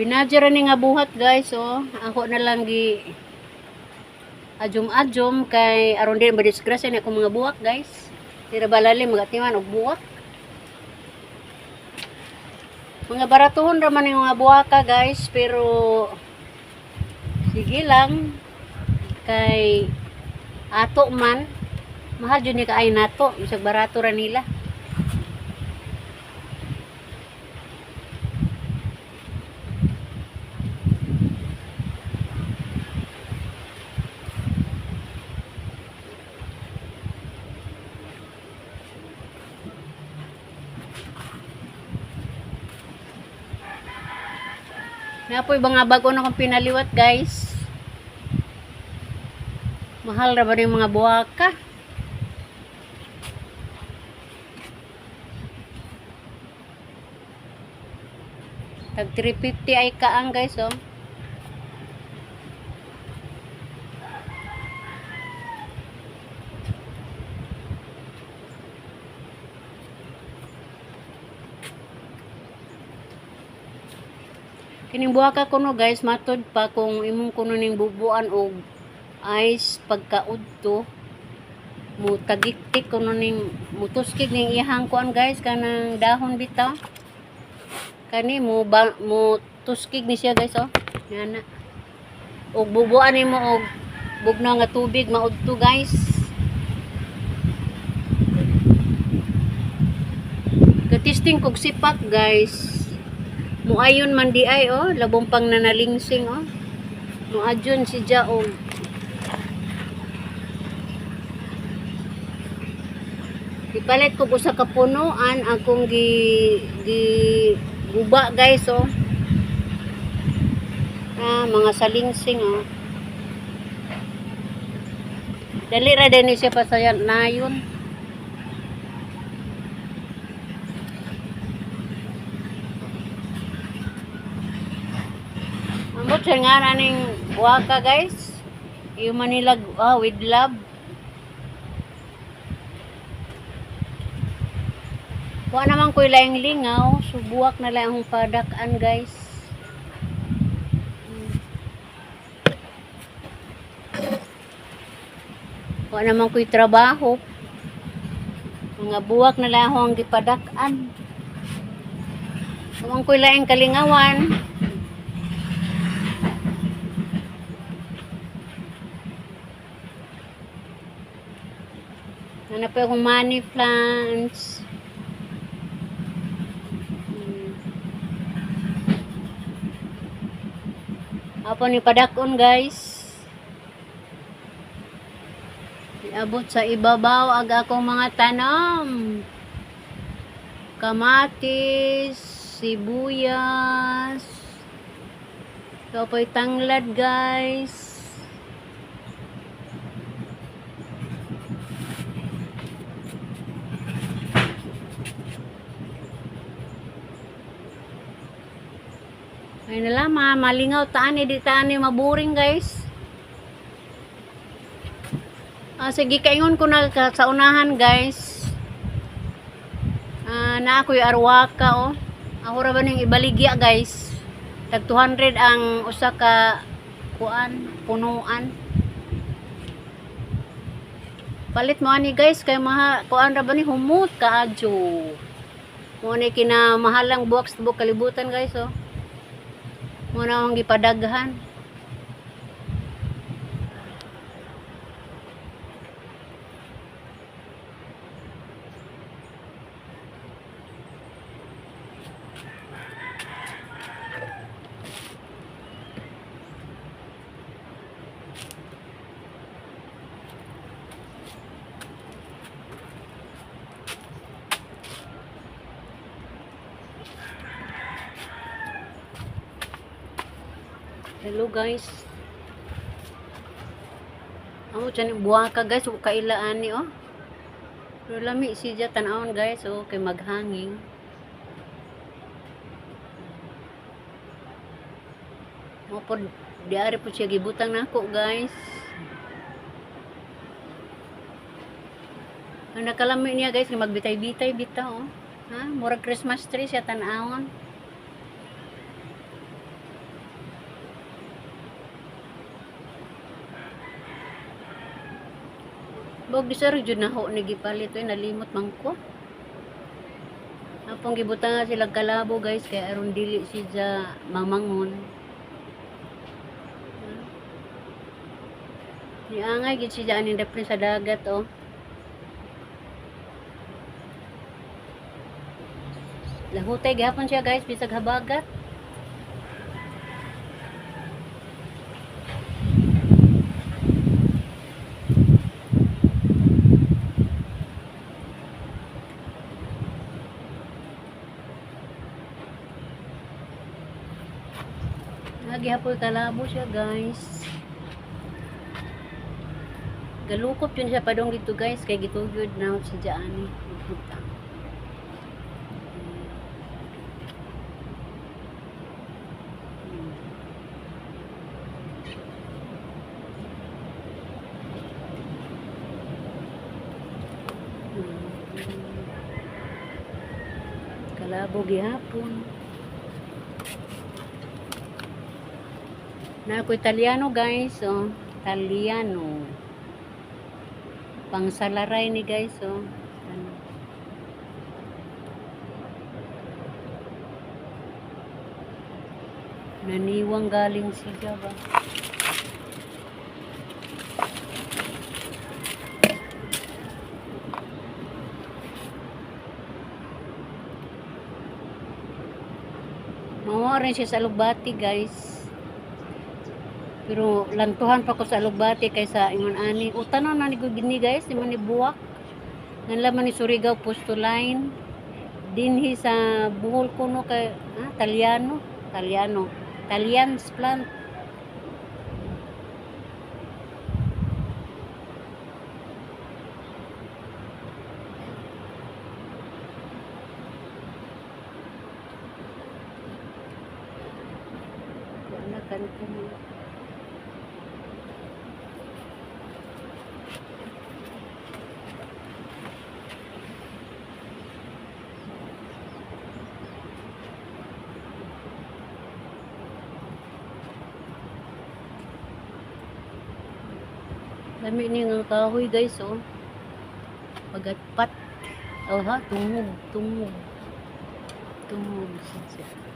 Binadyo ra ni nga buhat, guys, oh. Ako na lang gi ajum-ajum kay aron di madisgrasya ni akong mga buwak, guys. Di ra balali magatiman og buwak. Mga baratuhon ra man yung mga buwaka, guys, pero sige lang kay ato man, mahal jud ni kaay nato bisag barato ra nila. Napoy mga bago na akong pinaliwat, guys. Mahal ra ba yung mga buwaka? Tag 350 ay kaang, guys, oh. Kining buwaka kuno, guys, matod pa kung imong kuno ning bubuan og ice pagkaudto, mo tagiktik kuno ning mutuskig ning iyahang kuan, guys, kanang dahon bitaw. Kani mo ba, mo tuskig ni siya, guys, oh. Ngana. Og bubuan nimo og bugnaw nga tubig maudto, guys. Katisting kog sipak, guys. Muayon man di ay, oh, labong pang nanalingsing, oh. Muadyon si Jaong. Ipalit ko usa ka punuan akong gi gi guba, guys, oh. Ah, mga salingsing, oh. Dali ra din ni siya pasayan nayon. Ambot siya nga naning buwaka, guys. Yung Manila, ah, with love. Wa naman ko'y laing lingaw. Subuwak na lang akong padakan, guys. Wa naman ko'y trabaho. Mga buwak na lang akong gipadakan. Wa ko'y laing kalingawan. Hanap akong money plants. Apo ni padakon, guys. Iabot sa ibabaw ag akong mga tanom. Kamatis, sibuyas. Ito po'y tanglad, guys. Ay na lang, mga malingaw taan eh, di taan eh, maburing, guys. Ah, sige, kaingon ko na sa unahan, guys. Ah, na ako'y arwaka, oh. Ako ra ba ning ibaligya, guys. Tag 200 ang usa ka kuan, punuan. Palit mo ani, guys, kay maha kuan ra ba ni humot kaadyo. Mo ni kinamahalang buwak sa tibuok kalibutan, guys, oh. Mo na akong gipadaghan. Hello, guys. Amo dyan yung buwaka, guys, ug kailaan ni, oh. Pero lami siya tan-awon, guys, oh, kay maghangin. Mo pod diari po siya gibutang nako, guys. Ang nakalami niya, guys, kay magbitay-bitay bitaw, oh. Ha? Murag Christmas tree siya tan-awon. Bog di sir jud na ho ni gipalit oy, nalimot man ko. Apong gibutang sila kalabo, guys, kay aron dili siya mamangon. Niangay gid siya aning dapit sa dagat, oh. Lahutay gihapon siya, guys, bisag habagat. Nagihapon kalabo siya, guys. Galukop yun siya padong dito, guys, kay gitugod na si Jaani. Butang. Kalabo gihapon. Na ako Italiano, guys, oh. Italiano. Pang salaray ni, guys, oh. Ano. Naniwang galing siya ba? Mawa rin siya sa alugbati, guys. Pero lantuhan pa ko sa alugbati kaysa ingon ani. Utanon na ni gini, guys, di man ni buwak. Ngan ni Surigao Posto Line. Dinhi sa Bohol kuno kay Taliano, Taliano. Talian's plant. Anakan ko mo. Lami ni nga kahoy, guys, oh. Pagatpat. Oh ha, tungog, tungog. Tungog siya.